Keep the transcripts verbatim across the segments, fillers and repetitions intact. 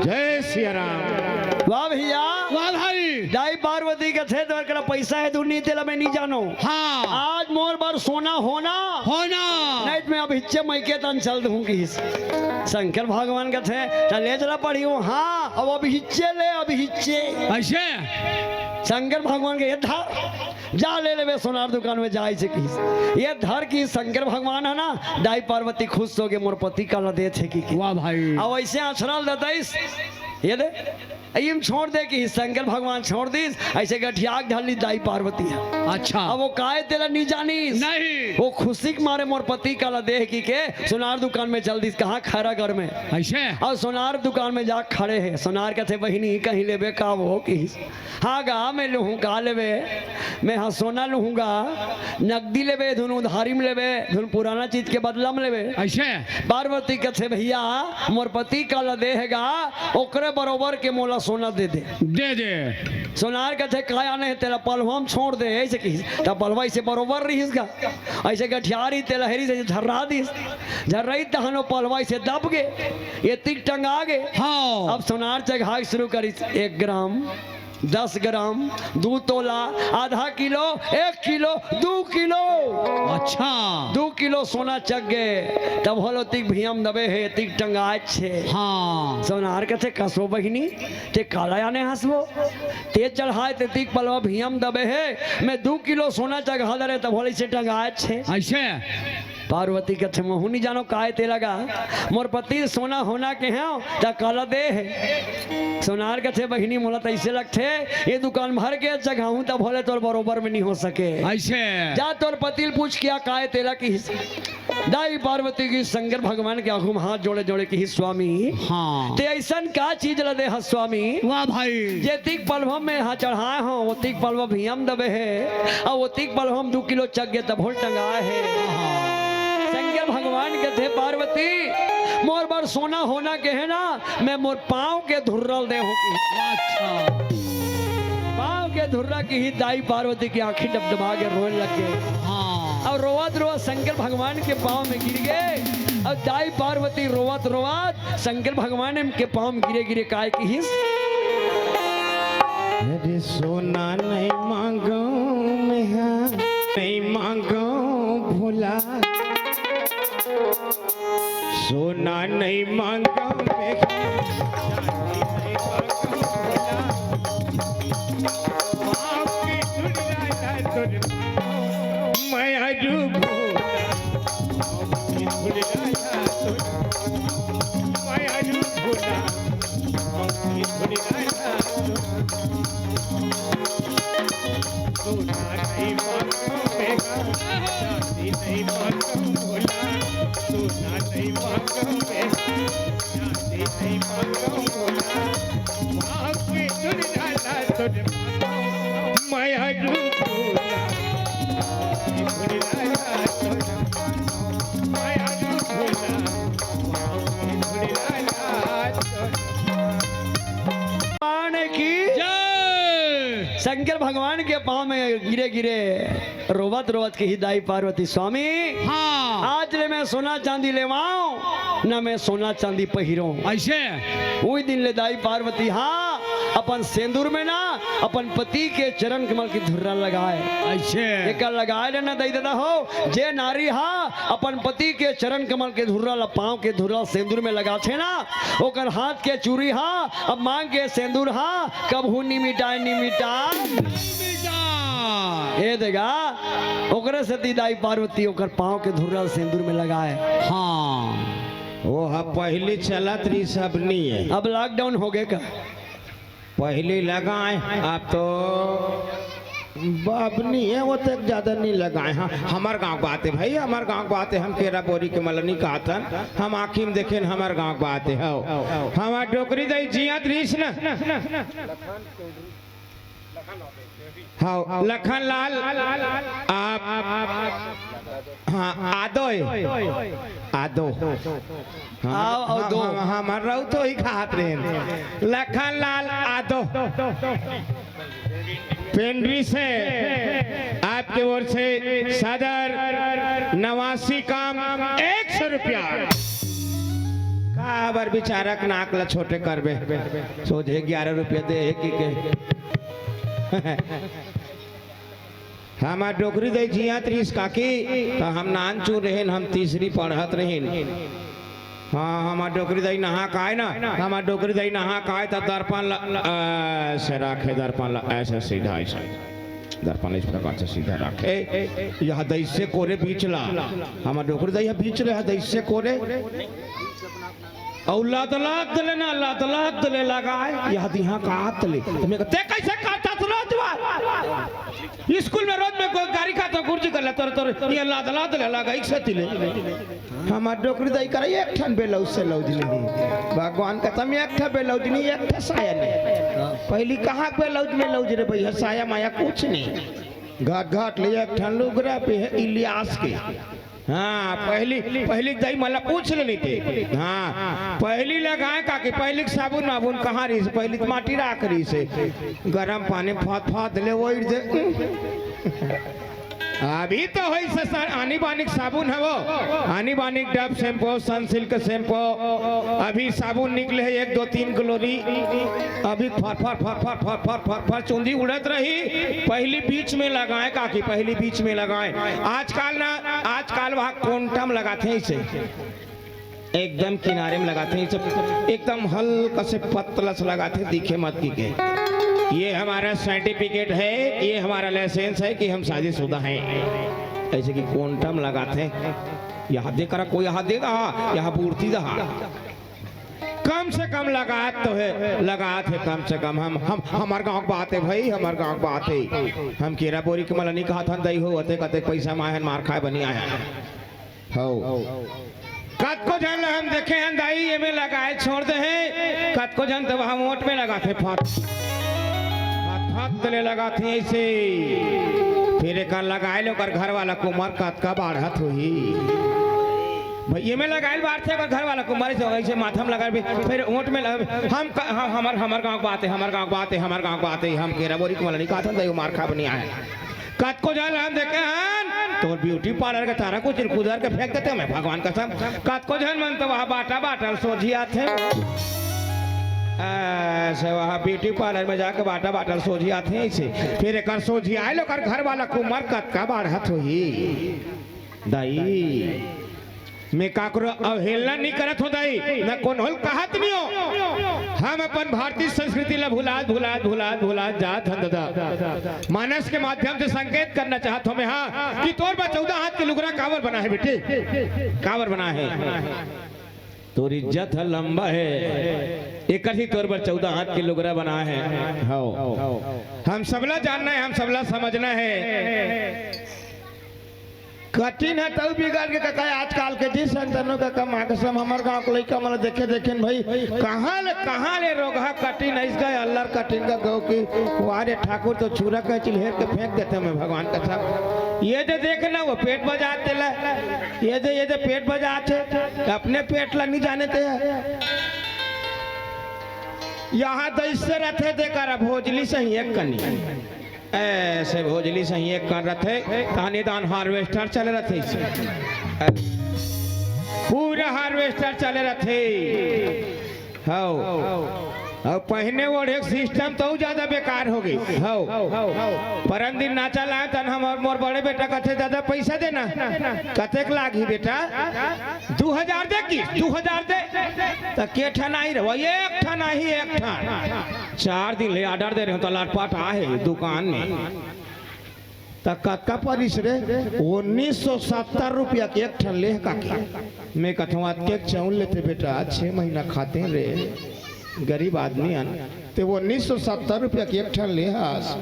जय सिया राम। वाह भैया। वाह भाई। दाई पार्वती कथे, "तोर करा पैसा हे धुन नहीं, तेला मैं नहीं जानो। हाँ। आज मोर बर सोना होना। होना। नहीं तो मैं अब हिच्चे मइके तन चल दूँ," किहिस। शंकर भगवान कथे, "चल ले चला पढ़ियो।" "हाँ, अब, अब हिच्चे ले, अब हिच्चे।" ऐसे? शंकर भगवान के, "ये धर, जा ले लेबे सोनार दुकान में जा," ऐसे किहिस। "ये धर," किहिस शंकर भगवान ह ना, दाई पार्वती खुश होगे, "मोर पति काला देथे," किहिके। वाह भाई। अब ऐसे अछरल दतइस, "ये दे, इम छोड़ दे," किहिस शंकर भगवान, छोड़ दिस। ऐसे गठिया के धर लिस दाई पार्वती ह। अच्छा। अब वो काय तेला नहीं जानिस। नहीं। वो खुशी के मारे, "मोर पति काला देहे," किहिके सोनार दुकान में चल दिस। कहाँ? खैरागढ़ में। ऐसे? अउ सोनार दुकान में जा खड़े हे। सोनार कथे, "बहिनी, कहीं लेबे का वो?" किहिस। "हाँ गा, मैं लूहूँ, का लेबे? मैं हा सोना लूहूँ गा, नकदी लेबे, धुन उधारी में लेबे, धुन पुराना चीज के बदला में लेबे।" ऐसे? पार्वती कथे, "भैया, मोर पति काला देहे गा, ओकरे बरोबर के मोला सोना दे दे।" दे दे। सोनार कथे, "काय आने हे तेला, पलवा म छोड़ दे," ऐसे किहिस। त पलवा ऐसे बरोबर रिहिस गा, ऐसे गठिया रिहिस, तेला हेरिस, ऐसे झर्रा दिस। झर्राइस तहन वो पलवा ऐसे दब गे, ये तीक टंगा गे। हाँ। अब सोनार चघाए शुरू करिस, एक ग्राम, दस ग्राम, दू तोला, आधा किलो, एक किलो, दू किलो। अच्छा। दू किलो सोना चघ गे, तब होले तीक भुइयां म दबे हे, तीक टंगाए छे। हाँ। सोनार कथे, "कस वो बहिनी, ते काला आने हस वो? ते चढ़ाए ते तीक पलवा भुइयां म दबे हे, मैं दू किलो सोना चघा दरे, तब होले इसे टंगाए छे।" ऐसे? पार्वती कथे, "महूँ नहीं जानो काय तेला गा, मोर पति सोना होना के हे, त काला दे हे।" सोनार कथे, "बहिनी, मोला त ऐसे लगथे, ये दुकान भर के चघाहूँ, तब होले तोर बरोबर में नहीं हो सके।" ऐसे? "जा तोर पति ल पूछ के आ, काय तेला," किहिस। दाई पार्वती किहिस शंकर भगवान के आगू में हाथ जोड़े जोड़े किहिस, "स्वामी, हाँ। ते ऐसन का चीज ला दे हस स्वामी?" वाह भाई। "जे तीक पलवा में हा चढ़ाए हों, वो तीक पलवा भुइयां म दबे हे, अउ वो तीक पलवा म दू किलो चघ गे तब होले टंगाए हे।" हाँ। शंकर भगवान कथे, "पार्वती, मोर बर सोना होना के हे ना, मैं मोर पाँव के धुर्रा ल दे हों।" अच्छा। पाँव के धुर्रा किहिस दाई पार्वती के आँखी डबडबा के रोए लग गे। हाँ। अउ रोवत रोवत शंकर भगवान के पाँव में गिर गे। अउ दाई पार्वती रोवत रोवत शंकर भगवान के पाँव में गिरे गिरे काय किहिस? अरे सोना नहीं मांगो मैं, नहीं मांगो भोला, सोना नहीं मांगो मैं, चांदी नहीं मांगो भोला। बाप की दुनिया है दुनिया, मैं अजू भोला। बाप की दुनिया है दुनिया, मैं अजू भोला। बाप की दुनिया है दुनिया। सोना नहीं मांगो बेटा, चांदी नहीं मांगो भोला, सोना नहीं मांगो बेटा, चांदी नहीं मांगो भोला, बाप की दुनिया ना सुन मांगो, मैं अजू भोला, भोला ना सुन, मैं अजू भोला, बाप की दुनिया ना सुन। भगवान की जय। शंकर भगवान के पाँव में गिरे गिरे रोवत रोवत किहिस दाई पार्वती, "स्वामी, हाँ। आज ले मैं सोना चांदी लेवाओं, ना मैं सोना चांदी पहिरों।" ऐसे? उही दिन ले दाई पार्वती, हाँ, अपन सेंदूर में ना अपन पति के चरण कमल के धुर्रा लगाए। ऐसे? एकर लगाए ले ना दाई ददा हो, जे नारी हा अपन पति के चरण कमल के धुर्रा ला, पाँव के धुर्रा सेंदूर में लगाथे ना, ओकर हाथ के चूड़ी हा, अब मांग के सेंदूर हा, कबहू नी मिटाए, नी मिटाए। नी मिटाए। ए देगा, ओकरे सेती दाई पार्वती ओकर पाँव के धुर्रा सेंदूर में लगाए। हाँ। वो हा पहिली चलत रहिस, अब नी हे। अब लॉकडाउन हो गे का? पहिली लगाए, अब तो अब नी हे, वो तक ज्यादा नी लगाए। हाँ, हमर गाँव के बात हे भाई, हमर गाँव के बात हे, हम केरा बोरी के मला नी कहत हन, हम आँखी में देखेन, हमर गाँव के बात हे। हव, हमर डोकरी दाई जियत रहिस ना। हाँ, लखन लाल, आप, हाँ, आदो हे। आदो। हाँ, आओ, आओ, हाँ, दो। हाँ, हाँ, हमर रहू तो ही खात रहे। लखन लाल आदो। पेंड्री से आपके ओर से सदर नवासी काम एक सौ रुपया। का काबर बिचारा के नाक ल छोटे करबे। सोझे ग्यारह रुपया दे हे कि के। हमर डोकरी दाई जियत रहिस काकी, त हम नानचुन रहेन, हम तीसरी पढ़त रहेन। हाँ, हमर डोकरी दाई नहा के आय ना, हमर डोकरी दाई नहा के आय त दर्पण ल-, ऐसे राखे दर्पण ल, ऐसे सीधा, ऐसे। दर्पण इस प्रकार से सीधा राखे। ए, ए, ए, यह दैसे कोरे बीच ला। हमर डोकरी दाई ह बीच ले, यह दैसे कोरे। अउ लदलद ले ना, लदलद ले लगाय, यह दिहा कात ले। त मैं कहा, "ते कैसे काटत रोज बा?" स्कूल में रोज मैं कोई गारी खात हूँ, गुरुजी कर ले, तोर, तोर, ये लदलद ले लगाय, एक से तिले। हमर डोकरी दाई करा एक ठन ब्लाउज सिलउज नहीं। भगवान कसम, एक ठन ब्लाउज नहीं, एक ठन साया नहीं। पहली कहाँ ब्लाउज में लउज रे भैया, साया माया कुछ नहीं। घाट घाट ले एक ठन लुगरा पे है इलियास के। हाँ, पहली, पहली दाई मला पूछ लेनी थी। हाँ, पहली लगाय काकी, पहली के साबुन माबुन कहाँ रहिस, पहली त माटी राख रहिस। गरम पानी फात फात ले वही दे। अभी तो होइस सा-, आनी बानी के साबुन हे वो, आनी बानी के डब शैम्पू, सनसिल्क शैम्पू, अभी साबुन निकले हे एक दो तीन ग्लोरी, अभी फर फर फर फर फर फर फर फर चुंदी उड़त रही। पहली बीच में लगाय काकी, पहली बीच में लगाय। आजकल ना, आजकल वहाँ कोंटम लगाथे इसे। एकदम किनारे में लगाथे, ये सब एकदम हल्का से पतला सा लगाथे, दिखे मत कि के। ये हमारा सर्टिफिकेट है, ये हमारा लाइसेंस है कि हम शादीशुदा हैं। ऐसे कि कोंटम लगाथे, यहाँ दे करा कोई यहाँ दे दहा, यहाँ बूढ़ती दहा। कम से कम लगात तो है, लगात है कम से कम। हम, हम, हमर गाँव के बात है भाई, हमर गाँव के बात है। हम केरा बोरी के मला नहीं कहा था, दई हो, अतेक, अतेक पैसा माहन मार खाए बनी आया। हौ। कतको झन ल हम देखे हन दाई, एमे लगाए छोड़ दे हे, कतको झन तो वहाँ ओट में लगाथे, फत, फत, फत ले लगाथे ऐसे। फिर एकर लगाए ले ओकर घर वाला के उमर कतका बाढ़त होही। भाई, एमे लगाए ले बाढ़थे ओकर घर वाला के उमर, ऐसे, ऐसे माथा में लगा, फिर ओट में लगा, हम क-, हम, हमर, हमर गाँव के बात है, हमर गाँव के बात है, हमर गाँव के बात है, हम केरा बोरी के मला नहीं कहत हन, दाई, मार खा बनी आए। कतको झन हम देखे हन, तोर ब्यूटी पार्लर के तारा कुछ कुदर के फेंक देते मैं, भगवान कसम। कतको झन मन तो वहाँ बाटा बाटा ल सोझी आथे। ऐसे वहाँ ब्यूटी पार्लर में जाके बाटा बाटा ल सोझी आथे ऐसे। फिर एकर सोझी आए ले ओकर घर वाला के उमर कतका बाढ़त होही। दाई, मैं काकरो अवहेलना नहीं करत हो दाई, न कोनो ल कहत नहीं हो। हम अपन भारतीय संस्कृति ला भुलात, भुलात, भुलात, भुलात जात हन दादा। मानस के माध्यम से संकेत करना चाहत हो मैं, हाँ, कि तोर बर चौदह हाथ के लुगरा काबर बना है बेटी, काबर बना है? तोर इज्जत ह लंबा है, एकर ही तोर बर चौदह हाथ के लुगरा बना है। हौ, हम सबला जानना है, हम सबला समझना है। कटिन ह तउ बिगड़ के कका, आजकल के जी संतनो का कमा के सम हमर गाँव के लइका मन ल देखे देखे न भाई, कहाँ ले, कहाँ ले रोगहा कटिन अइस गा, अल्लर कटिन का गौ की, वाह रे ठाकुर तो छुरा के चिल्हेर के फेंक देते मैं भगवान कसम। ये दे देख ना वो पेट बजात तेला, ये दे, ये दे पेट बजात हे, अपने पेट ला नहीं जाने ते। यहाँ दैसे रथे देकर अब भोजली सही एक कनी। ऐसे भोजली सही एक कर रथे, तहनी दान हार्वेस्टर चले रथे। पूरा हार्वेस्टर चले रथे। हौ। अब पहिने ओढ़े के सिस्टम तो ज्यादा बेकार हो गई। हौ। परन दिन नाचा लाए तन हम मोर बड़े बेटा कथे, "दादा पैसा देना।" "कतेक लागही बेटा?" "दू हजार दे की, दू हजार दे।" "त के ठन आही रे?" "वो एक ठन आही, एक ठन।" चार दिन ले ऑर्डर दे रहे हो तो लटपट आहे दुकान में। त कतका परिस रे? उन्नीस सौ सत्तर रुपया के एक ठन ले काकी। मैं कथों, "अतके चाउर लेते बेटा, छह महीना खाते रे, गरीब आदमी हन।" ते उन्नीस सौ सत्तर रुपया के एक ठन ले हस।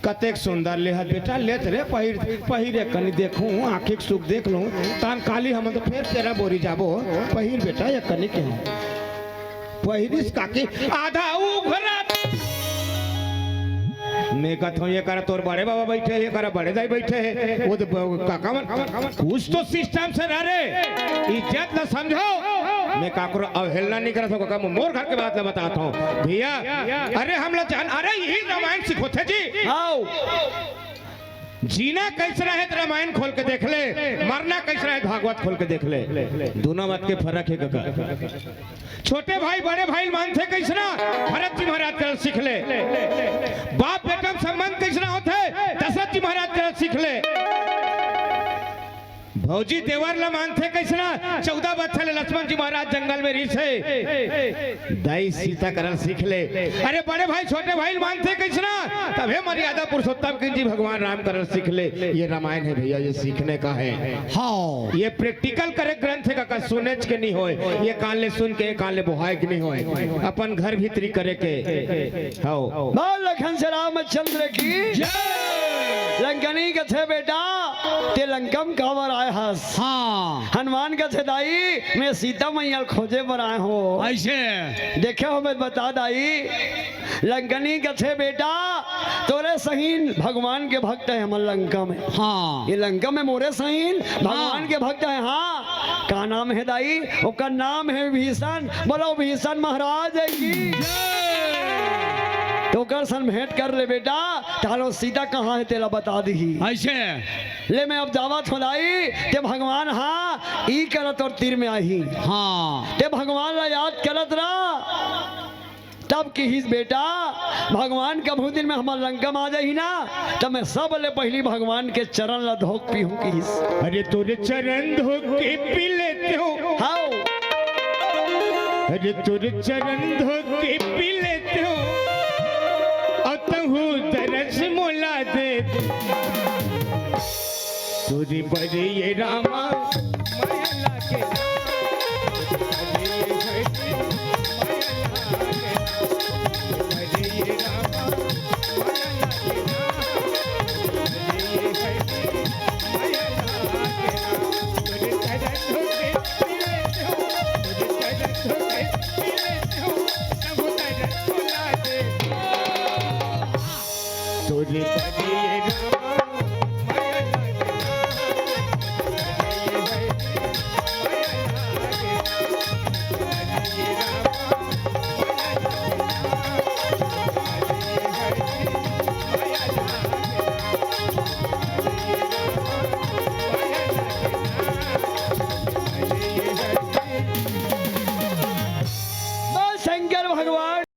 कतेक सुंदर ले हस बेटा, लेत रे, पहिर, पहिर एक कनी देखूं, आँखी के सुख देख लूं, तान काली हम तो फेर तेरा बोरी जाबो, पहिर बेटा एक कनी के हूँ। पहिरिस काकी आधा उघरा। मैं कथों, ये करा तोर बड़े बाबा बैठे हे, ये करा बड़े दाई बैठे हे। वो तो ब-, काका मन, कुछ तो सिस्टम से रह रे, इज्जत ला समझो। मैं काकरो अवहेलना नहीं करत हूँ, काका, मोर घर के बात ला बताता हूँ। भैया, अरे हम ला जान, अरे यही रामायण सिखोथे जी। आओ। जीना कइसना हे त रामायण खोल के देख ले, मरना कइसना हे त भागवत खोल के देख ले। दूनों बात के फरक हे कका। छोटे भाई बड़े भाई ल मानथे कइसना, भरत जी महाराज करा सीख ले। बाप बेटा म संबंध कइसना होथे, दशरथ जी महाराज करा सीख ले। भौजी देवर ल मानथे कइसना, चौदह बछर ले लक्ष्मण जी महाराज जंगल में रिहिस हे। दाई सीता करा सीख ले। अरे बड़े भाई छोटे भाई ल मानथे कइसना, तभे मर्यादा पुरुषोत्तम किंग जी भगवान राम करा सीख ले। ये रामायण हे भैया, ये सीखने का हे। हाँ। ये प्रैक्टिकल करे ग्रंथ हे कका, सुनेच के नहीं होय। ये कान ले सुन के, ये कान ले बोहाय के नहीं होय। अपन घर भीतरी करे के। हव। बोल लखन से रामचंद्र की। लंकनी कथे बेटा, ते लंका म काबर आय हस? हाँ। हनुमान कथे दाई, मैं सीता मैया ल खोजे बर आय हों। अइसे? देखे होबे त बता दाई। लंकनी कथे बेटा, तोरे सहीन भगवान के भक्त हे हमर लंका में। हाँ। ये लंका में मोरे सहीन भगवान हाँ। के भक्त हे। हाँ। का नाम हे दाई? ओकर नाम हे विभीषण। बोलो विभीषण महाराज की। त ओकर सन भेंट कर ले बेटा, त हालो सीता कहाँ हे तेला बता दिही। अइसे? ले मैं अब जावत हों दाई, ते भगवान हा ई करत अउ तीर में आही। हाँ। ते भगवान ला याद करत रह। तब किहिस बेटा, भगवान कभू दिन में हमर लंका म आ जाही ना, त मैं सबले पहिली भगवान के चरण ला धो के पीहूं किहिस। अरे तोरे चरण धो के पी लेतेंव। हाँ। अरे तोरे चरण धो के पी लेतेंव, अउ तहूं दरस मोला दे दे। तोरे बर ये रामा माया लागे ना। अरे ये हरि माया लागे ना। अरे ये रामा माया लागे ना। अरे ये हरि माया लागे ना। तोरे चरण धो के पी लेतेंव, तोरे चरण धो के पी लेतेंव, तहूं दरस मोला दे। तोरे बर